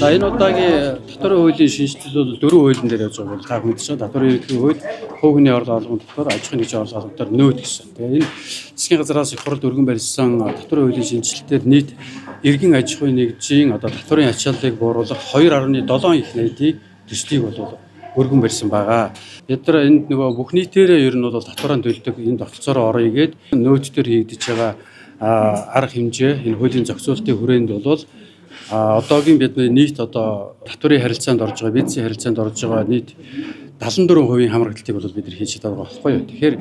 За, энэ удаагийн татварын хуулийн шинэчлэл бол дөрвөн хуулийн дээр явж байгааг бол та мэдэж байгаа. Татварын ерөнхий хууль, хувь хүний орлого албан татвар, аж ахуйн нэгжийн орлого албан татвар, нөөд гэсэн. Тэгээ энэ засгийн газраас их хурл өргөн барьсан татварын хуулийн шинэчлэлтээр нийт иргэн аж ахуйн нэгжийн одоо татварын ачааллыг бууруулах 2.7 их найдыг төслийг бол өргөн барьсан байгаа. Бид нар энд нөгөө бүх нийтээрээ ер нь бол татвараа төлдөг энэ тогтолцоороо орё гээд нөөц дээр хийгдэж байгаа арга хэмжээ, энэ хуулийн зохицуултын хүрээнд бол одоогийн бидний нийт одоо татварын харилцаанд орж байгаа, бизнесийн харилцаанд орж байгаа нийт 74% хамрагдлтыг бол бид нар хийж чаддаг байгаа байхгүй юу. Тэгэхээр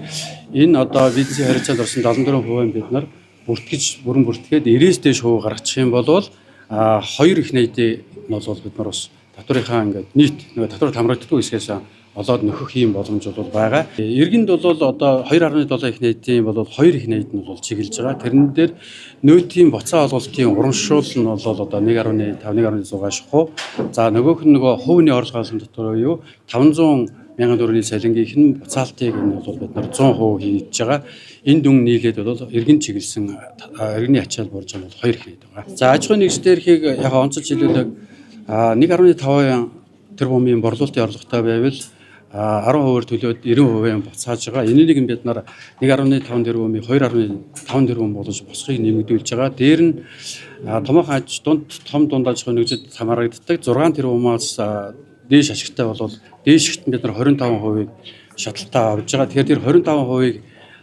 энэ одоо бизнесийн харилцаанд орсон 74% бид нар бүртгэж, бүрэн бүртгээд 90-ээс дээш хувь гаргачих юм бол хоёр их найдыг нь бол бид нар бас татварынхаа ингээд нийт нөгөө татвар хамрагддаг хэсгээс олоод нөхөх юм боломж бол байгаа. Иргэнд бол одоо 2.7 их найдын бол 2 их найд нь бол чиглэж байгаа. Тэрэн дээр нөөтийн буцаа олголтын урамшуул нь бол одоо 1.5, 1.6 шахуу. За, нөгөөх нь нөгөө хувийн орлого албан татвар буюу 500 мянган төгрөгийн цалингийнх нь буцаалтыг нь бол бид нар 100% хийж байгаа. Энэ дүн нийлээд бол иргэн чиглэсэн иргэний ачаал буурж байгаа нь бол 2 их найд байгаа. За, аж ахуйн нэгжид эрхийг яг онцолж хэлүүлэг 1.5 тэрбумын борлуулалтын орлоготой байвал 10%-аар төлөөд 90% буцааж байгаа. Энийг нь бид нар 1.5 тэрбумын 2.5 тэрбум болгож босхийг нэмэгдүүлж байгаа. Дээр нь томоохон аж дунд том дунд аж ахуйн нэгжид хамаарагддаг 6 тэрбумаас дээш ашигтай бол дээшгт нь бид нар 25%-ийг шатлалтаа авж байгаа. Тэгэхээр тэр 25%-ийг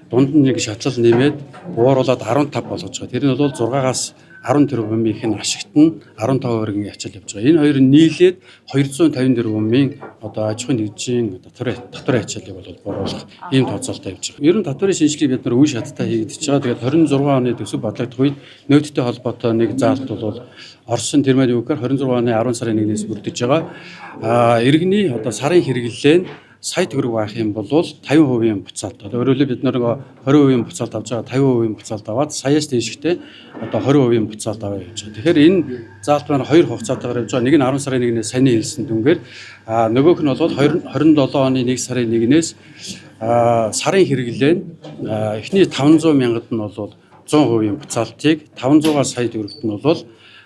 дунд нь нэг шатлал нэмээд бууруулад 15 болгож байгаа. Тэр нь бол 6-аас 10 тэрбумын нь ашигт нь 15%-ийн ачаал явж байгаа. Энэ хоёр нь нийлээд 250 тэрбумын одоо аж ахуйн нэгжийн татварын ачааллыг бол бууруулах ийм тооцоолтой явж байгаа. Ер нь татварын шинэчлэлийг бид нар үе шаттай хийгдэж байгаа. Тэгээд 26 оны төсөв батлагдах үед нөөцтэй холбоотой нэг заалт бол орсон. Тэр маань юу гэхээр 26 оны 10 сарын 1-ээс бүрдэж байгаа. Иргэний одоо сарын хэрэглээ нь сая төгрөг байх юм бол 50% буцаалт. Одоо өөрөөр бид нар 20% буцаалт авч байгаа, 50% буцаалт аваад саяас дээштэй одоо 20% буцаалт аваа явж байгаа. Тэгэхээр энэ заалт маань хоёр хугацаатайгаар явж байгаа. Нэг нь 10 сарын 1-ээс саяны хэлсэн дүнгээр, нөгөөх нь бол 27 оны 1 сарын 1-ээс сарын хэрэглээ нь эхний 500 мянгад нь бол 100% буцаалтыг, 500-аас сая төгрөгт нь бол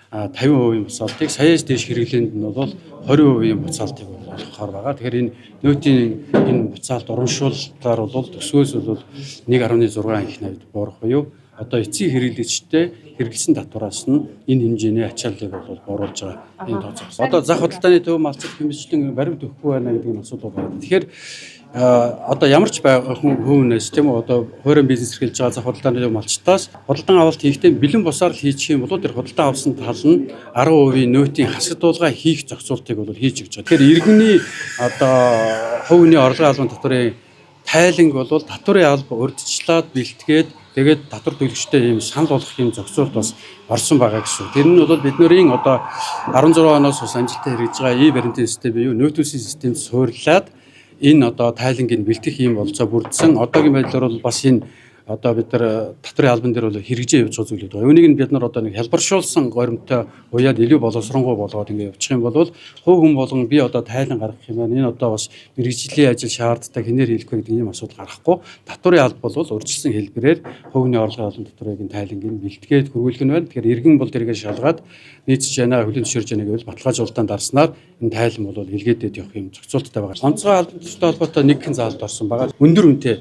50% буцаалтыг, саяас дээш хэрэглээнд нь бол 20% буцаалтыг олгохоор байгаа. Тэгэхээр энэ нөөтийн энэ буцаалт урамшуултаар бол төсвөөс бол 1.6 их навьд буурах буюу одоо эцсийн хэрэглэгчтэй хэрэглэсэн татвараас нь энэ хэмжээний ачааллыг бол бууруулж байгаа энэ тооцоо. Одоо зах худалдааны төв малцад хэмжлэн баримт өгөхгүй байна гэдэг нь асуудал байна. Тэгэхээр одоо ямар ч хүнээс, тийм үү, одоо хувийн бизнес эрхэлж байгаа зах худалдааны төв малчтаас худалдан авалт хийхдээ бэлэн бусаар л хийчих юм бол тэр худалдан авсан тал нь 10% нөөтийн хасагдуулга хийх зохицуултыг бол хийж өгч байгаа. Тэгэхээр иргэний одоо хувь хүний орлогын албан татварын тайланг бол татварын алба урьдчилаад бэлтгээд, тэгээд татвар төлөгчтэй ийм санал болгох ийм зохицуулт бас орсон байгаа гэсэн. Тэр нь бол бидний одоо 16 оноос бас амжилттай хэрэгжиж байгаа e-баримтын систем буюу нөөтүүлсэн системд суурлаад энэ одоо тайлангийг бэлтгэх ийм болцоо бүрдсэн. Одоогийн байдлаар бол бас энэ одоо бид нар татварын албан дээр бол хэрэгжээ явж байгаа зүйлүүд байгаа. Үүнийг нь бид нар одоо нэг хялбаршуулсан горимтой уяад илүү боловсронгуй болгоод ингэ явчих юм бол хувь хүн болгон би одоо тайлан гаргах юм байна. Энэ одоо бас мэргэжлийн ажил шаарддаг, хэнээр хийх вэ гэдэг ийм асуудал гарахгүй. Татварын алба бол урьдчилсан хэлбэрээр хувь хүний орлогын албан татврыг тайлангийг бэлтгээд хөрвүүлэх нь байна. Тэгэхээр иргэн бол тэргээ шалгаад нийцэж байна, хүлээн зөвшөөрж байна гэвэл баталгаажуулалтаа дарснаар энэ тайлан бол илгээдэд явах юм зохицуулттай байгаа. Онцгой албан татвартай холбоотой нэг хэн заалт орсон байгаа. Өндөр үнэтэй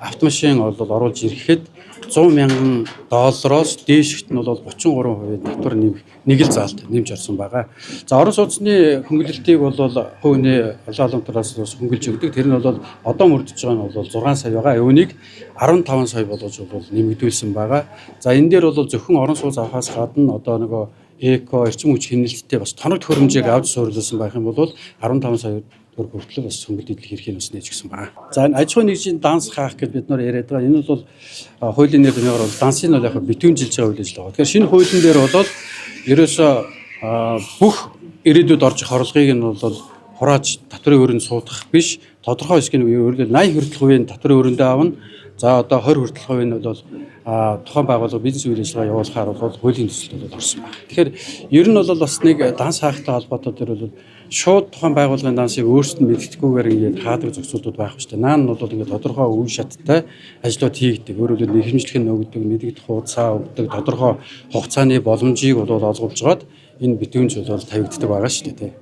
автомашин бол оруулж ирэхэд 100 мянган доллароос дээшгт нь бол 33% татвар нэмэх нэг л заалт нэмж орсон байгаа. За, орон сууцны хөнгөлөлтийг бол хувь хүний орлогын албан татвараас бас хөнгөлж өгдөг. Тэр нь бол одоо мөрдөж байгаа нь бол 6 сая байгаа. Үүнийг 15 сая болгож бол нэмэгдүүлсэн байгаа. За, энэ дээр бол зөвхөн орон сууц авахаас гадна одоо нөгөө эко эрчим хүч хэмнэлттэй бас тоног төхөөрөмжийг авч суурлуулсан байх юм бол 15 сая төгрөг хүртэл бас хөнгөлт эдлэх эрхийг бас нээж гисэн байна. За, энэ аж ахуйн нэгжийн данс хаах гэж бид нар яриад байгаа. Энэ бол хуулийн нэр томьёогоор бол дансыг бол яг битүүнжилж байгаа үйл ажиллагаа. Тэгэхээр шинэ хуулийн дээр бол ерөөсөө бүх ирээдүйд орж ирэх орлогыг нь бол хурааж татварын өрөөнд суудах биш, тодорхой хэсгийг нь, өөрөлдөл 80 хүртэл хувийн татварын өрөөндөө авна. За, одоо 20 хүртэл хувийн нь бол тухайн байгууллага бизнес үйл ажиллагаа явуулахаар бол хуулийн төсөлд бол орсон байна. Тэгэхээр ер нь бол бас нэг данс хаахтай холбоотой тэр бол шууд тухайн байгууллагын дансыг өөрсдөд нь мэддэхгүйгээр ингээд хаадаг зохицуултууд байхгүй шүү дээ. Наан нь бол ингээд тодорхой үе шаттай ажлууд хийгдэг. Өөрөөр хэлбэл нэхэмжлэх нь өгдөг, мэдэгдэх хуудасаа өгдөг, тодорхой хугацааны боломжийг бол олгуулж байгаад Энэ битүүнч бол тавигддаг байгаа шүү дээ, тий.